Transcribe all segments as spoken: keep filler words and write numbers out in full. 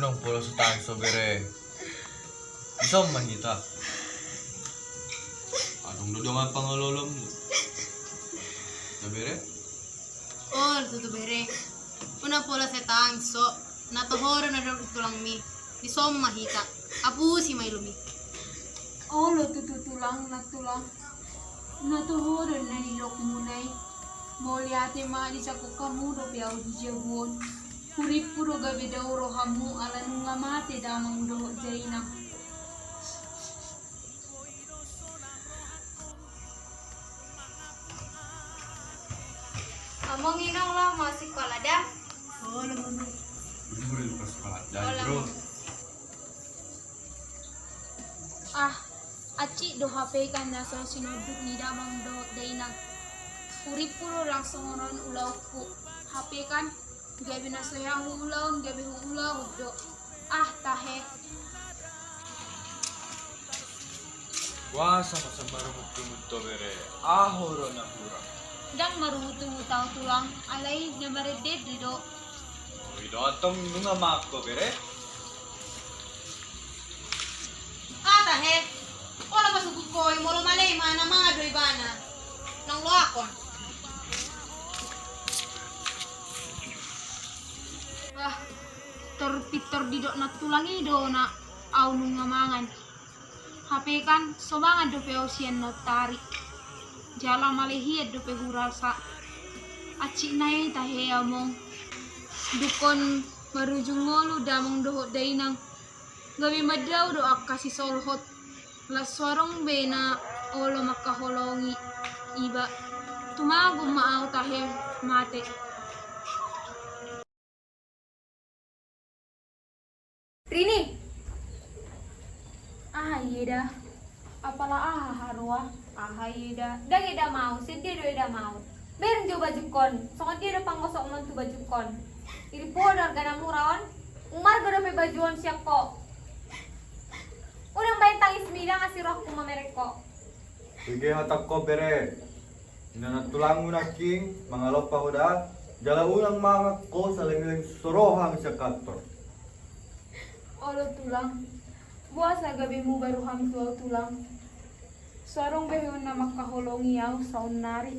Unang pola so tangis so bere. Dison ma hita. Adong do dongan pangololom. Na bere? Olo tutu bere. Unang pola so tangis so. Na toho do na didok tulangmi. Dison ma hita. Apusi ma ilumi. Olo tutu tulang, nantulang. Na toho do na didokmuna i. Mauliate ma disangkon hamu dope au di jabu on. Hurimpu do gabe dao rohamu ala nunga mate damang dohot dainang. Among, inong, laho ma sikola da? Olo, Among. Buru-buru di sikola da, bro. Ah, aci do hape kan na so sinonduk ni damang dohot dainang. Hurimpu do ndang songon on ulaonku. Hape kan gabe na so hea huulaon, gabe huulaon do. Ah, tahe. Boasa ma so marungutungut ho bere? Aha do na hurang? Ndang marungutungut au tulang, alai na marende-ende do. O, i do antong, nunga mangan ho bere? Ah, tahe. Pola ma sugut ho i, molo male i ma na mangan do ibana. Nang loakon. Bah, tor pintor didok nantulang i do na au nunga mangan. Hape kan so mangan dope au sian naung tari. Jala male hian dope hurasa. Aci nai tahe, Among. Dung on marujung ngolu damang dohot dainang. Gabe mandao do angka sisolhot. Las so adong be na olo mangkaholongi iba. Tumagon ma au tahe mate. Rini. Aha i eda? Apala aha haroa? Aha i eda? Ndang edam au, sende do edam au. Bereng jo bajungkon, songon dia do panggosokmon tu bajungkon? Iri podo argana mura on, umarga dope baju on sian ho. Unang baen tangismi, ndang asi rohangku mamereng ho. Bege hatangkon bere. Inna nantulangmu nangkin mangalompa ho da, jala unang mangan ho saleleng so ro hami sian kantor. Olo tulang, boasa gabe muba roham tu au tulang? So adong be na mangkaholongi au saonnari.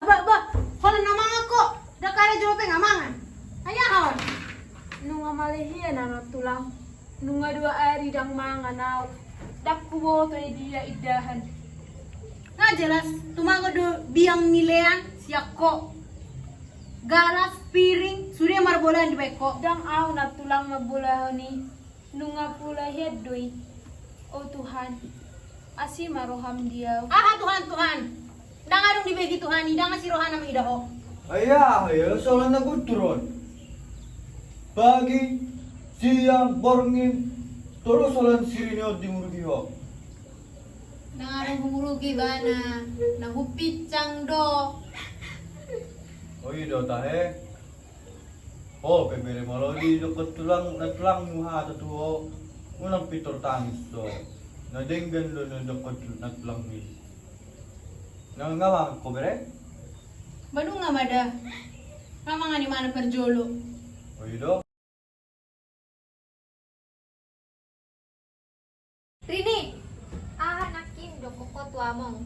Bah, bah, holan na mangan ho. Ndang ada jo pe nga mangan. Ai aha on? Nunga male hian au tulang. Nunga dua ari ndang mangan au. Ndang huboto i dia indahan. Nga jelas, tumagon do biang ni lean sian ho. Galas, piring, sude marbolahan dibaen ho. Ndang au na tulang mambolahon i. Nunga pola hian do i. O Tuhan, asi ma roham di au. Aha Tuhan, Tuhan? Ndang adong dibege Tuhan i, ndang asi rohana mangida ho. Ai aha ia soalan na guntur on? Bagi, siang, borngin, torus soalan si Rini on dimurugi ho. Ndang adong humurugi ibana, na hupinsang do. O i do tahe. Ho pe bere, molo didokkon tulang, nantulangmu hata tu ho, unang pintor tangis ho. Na denggan do na didokkon tu-, nantulangmi. Na nga mangan ho bere? Ba nunga ma da. Nga mangan imana parjolo. O i do. Rini, aha nangkin didokkon ho tu among?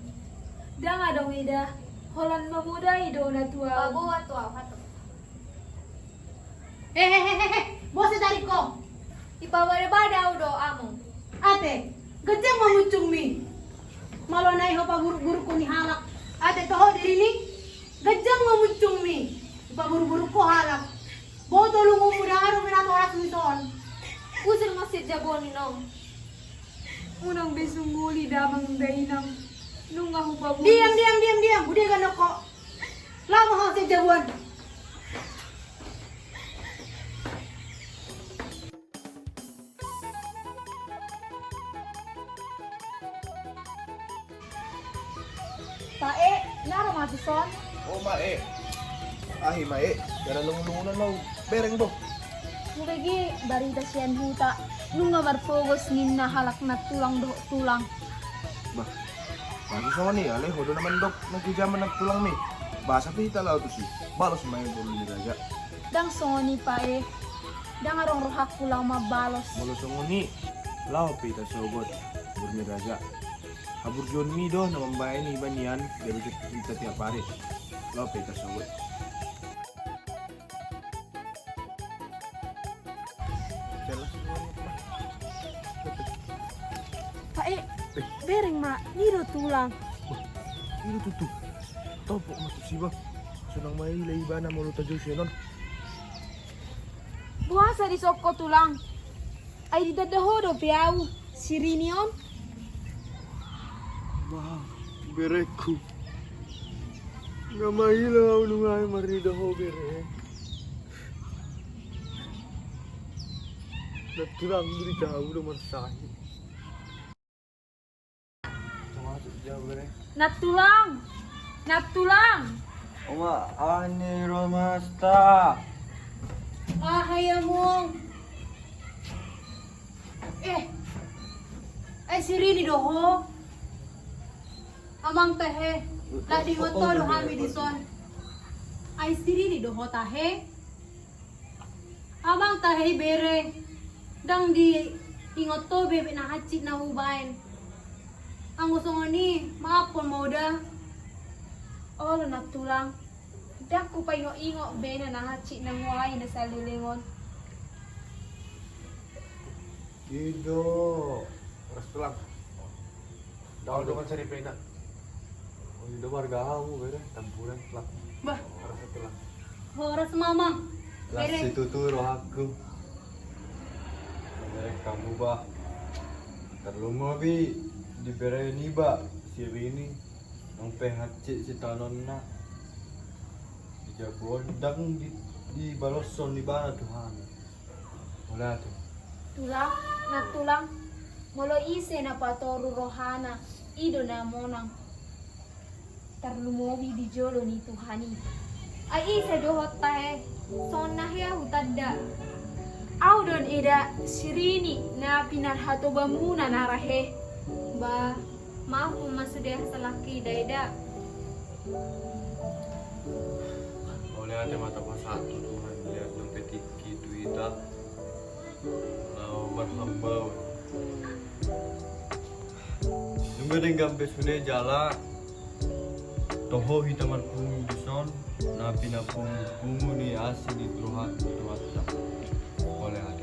Ndang adong eda, holan mamodai do na tu au. Paboa tu au hatop. Hehehehe, boasa tarik ho? Ipabadabada au do among. Ate, ganjang ma muncungmi. Malo nai ho paburuk-buruk ho ni halak. Ate toho diri ni, ganjang ma muncungmi. Ipaburuk-buruk ho halak. Botol ungumu, ndang adong be na torasmu ison. Usir ma sian jabu on inong. Unang be sunguli damang dainang. Nunga hupabusi. Diam, diam, diam, diam. Ude ganok ho. Laho ma ho sian jabu on. Tahe, na ro ma tuson? O ma e. Ahi ma e, jala lungu-lungunan ma au bereng do. Hubege barita sian huta, nunga marpogos ninna halak nantulang dohot tulang. Bah, masa songon i, alai ho do na mandok na kejahaton nantulangmi. Boasa pe hita laho tusi? Balos ma i, boru ni raja. Ndang songon i, Pak e. Ndang adong rohangku laho mambalos. Molo songon i, laho pe hita sogot, boru ni raja. Haburjuonmi do na mambahen iba nian, gabe hita tiap ari. Laho pe hita sogot. Pak e, bereng ma, i do tulang. Wah, i do tutu. Topok ma tusi ba. Sonang maila ibana molo tajou sian on. Boasa dison ho, tulang? Ai ditanda ho dope ahu si Rini on? Bah, berengku. Nga maila ahu nunga i marnida ho, bere. Na tulang, di jabu do marsahit. Nantulang! Nantulang! Oma, aha ni ro masta? Aha i, among? Eh, ai si Rini do ho. Amang tahe, ndang diingot ho do hami dison. Ai si Rini do ho tahe. Amang tahe, bere, ndang diingot ho be na hansit na hubahen. Anggo songon i, maafhon ma ho da. Olo nantulang, ndang hupaingot-ingot be na hansit na hubahen na saleleng on. I do, ras tulang. Ndang adong saripeon. Oh, i do marga hamu, bere, Tampuran, lah. Bah. Horas, tulang. Horas, mamang. Las situtu rohangku. Bere, hamu, bah. Tarlumobi di bere niba si Rini, nang pe hansit sitaononna. Di jabu on ndang di, dibaloshon ibana tu hami. Mauliate. Tulang, nantulang, molo ise na patoru rohana, i do na monang. Tarlumobi di jolo ni Tuhan i. Ai ise do ho tahe, songon na hea hutanda. Ahu do on, eda, si Rini, na pinarhatobamuna na rahe. Bah, maafhon ma sude hasalaanki da, eda. Mauliate ma tapasahat tu Tuhan, liat dope tingki tu hita laho marhambaon. Nunga denggan be sude jala toho hita marpungu dison, na pinapungu-pungu ni asi ni roha ni Tuhanta. Mauliate.